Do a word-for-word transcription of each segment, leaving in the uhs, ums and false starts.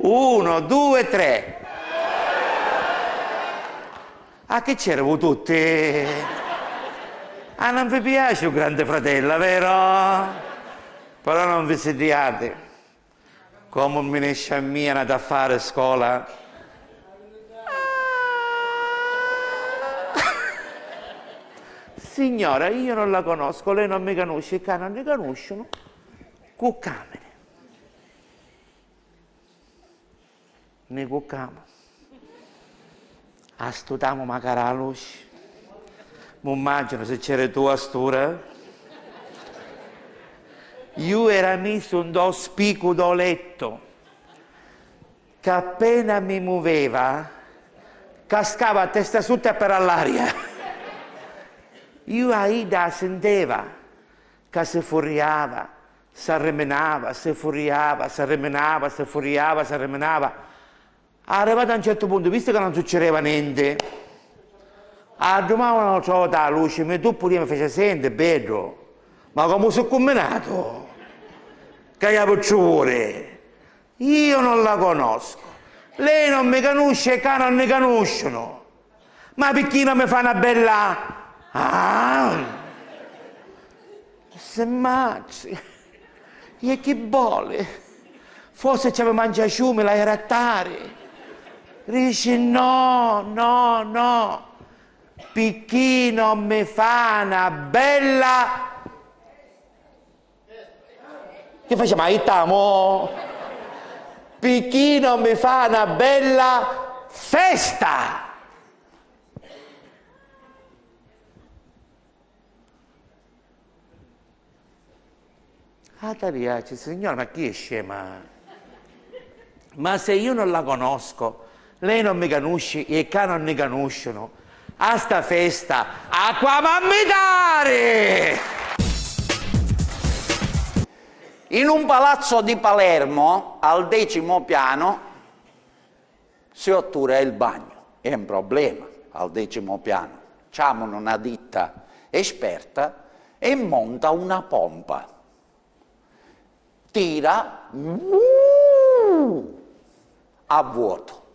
Uno, due, tre. Ah, chi c'eranu tutti? Ah, non vi piace il Grande Fratello, vero? Però non vi sidiate. Come mi ne sciammiano da fare scuola? Signora, io non la conosco, lei non mi conosce, qua non mi conoscono. Cuccamene. Ni cuccamu. Astutamu macari a luci. M'immagginu si c'eri tu a st'ura. Iu era misu ntô spicu dô lettu, ca appena mi muveva, cascava a testa sutta e per all'aria. Iu a idda a sinteva ca si furriava, s'arriminava, si furriava, s'arriminava, si furriava, s'arriminava. Arrivatu a un certu puntu, vistu ca non succideva nenti, addumau n'autra vota a luci, mi tuppu di mi fece: "Senti, beddu, ma comu si cumminatu? Ca ia picciuri? Io non la conosco, lei non mi canusci e ca non ni canuscinu." "Ma picchì non mi fa na bella... Ah!" Se matri, e chi voli? Forse ci aveva mangiato ciumi, la era tari. Dici: "No, no, no. Picchì non mi fa na bella... Che facciamo? Aittamu? Picchì non mi fa na bella festa?" Ah, taliaci, signora, ma chi è scema? Ma se io non la conosco, lei non mi canusci e ca non ni canuscinu, a sta festa, acqua m'ha mi dari! In un palazzo di Palermo, al decimo piano, si ottura il bagno. È un problema, al decimo piano. Ciamano una ditta esperta e monta una pompa. Tira, uh, a vuoto.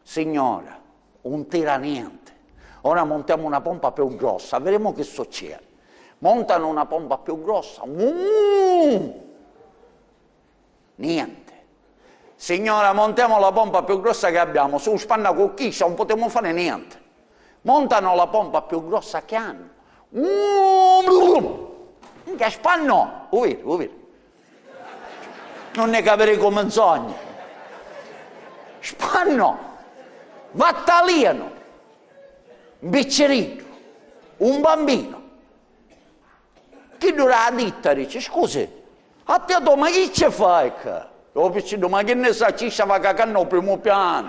Signora, non tira niente. Ora montiamo una pompa più grossa, vedremo che succede. Montano una pompa più grossa. Uh! Niente. Signora, montiamo la pompa più grossa che abbiamo. Su, spanna cu chiscia, non potremo fare niente. Montano la pompa più grossa che hanno. Mm, minchia, spannò. U viri, u viri. Non è che avere come insogna. Spannò. Vattaliano. Un picciriddu. Un bambino. Chiddu dâ ditta dici: "Scusi, a tia to ma chi ci fai ccà?" "O picciddu, ma chi nni sacciu, issa va cacannu ô primu pianu."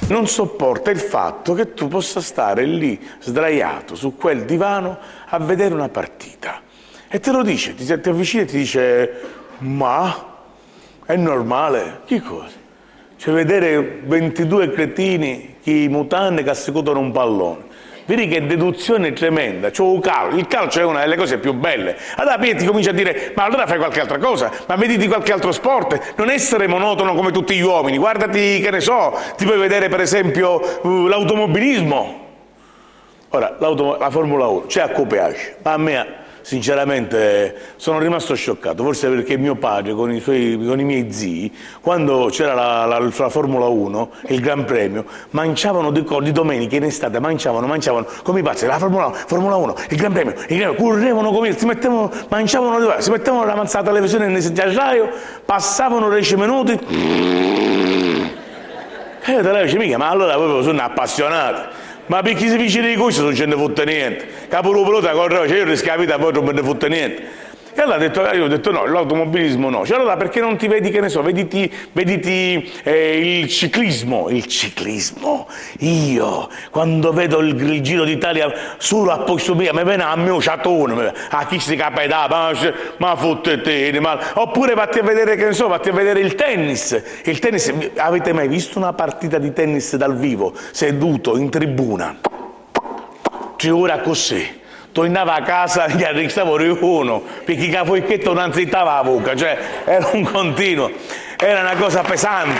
Non sopporta il fatto che tu possa stare lì sdraiato su quel divano a vedere una partita. E te lo dice, ti, ti avvicina e ti dice: "Ma è normale?" Chi cosa? Cioè, vedere ventidue cretini chi mutande che assicutano un pallone. Vedi che deduzione tremenda. Cioè, il cal-, il calcio è una delle cose più belle. Allora Pietri comincia a dire: "Ma allora fai qualche altra cosa, ma vediti qualche altro sport, non essere monotono come tutti gli uomini. Guardati, che ne so, ti puoi vedere per esempio, uh, l'automobilismo." Ora, l'auto-, la Formula uno, c'è a cui piace, ma a me, sinceramente, sono rimasto scioccato, forse perché mio padre con i suoi, con i miei zii, quando c'era la, la, la Formula uno, il Gran Premio, mangiavano di co-, di domenica in estate, mangiavano, mangiavano come i pazzi, la Formula uno, Formula uno, il Gran Premio, il Gran Premio, correvano come, si mettevano, mangiavano, si mettevano davanti alla televisione e ne sentiva il radio, passavano dieci minuti. E io te la dice: "Mica, ma allora proprio sono appassionati." Ma picchì si dice di questo non ce ne fotte niente? Ca pure u pilota correva, cioè, io rischio la vita, a voi non me ne fotte niente. E allora ha detto, io ho detto: "No, l'automobilismo no." Cioè, allora perché non ti vedi, che ne so, vediti, vediti, eh, il ciclismo, il ciclismo. Io, quando vedo il, il Giro d'Italia solo a posto mio, mi viene a me un ciatone, mi viene, "Ah, chi si capita, ma, ma fottete, ma..." Oppure vatti a vedere, che ne so, vatti a vedere il tennis. Il tennis, avete mai visto una partita di tennis dal vivo, seduto in tribuna? Ci vura così. Tornava a casa, gli arristava un digiunu, perché ca forchetta non zittava la bocca, cioè era un continuo, era una cosa pesante.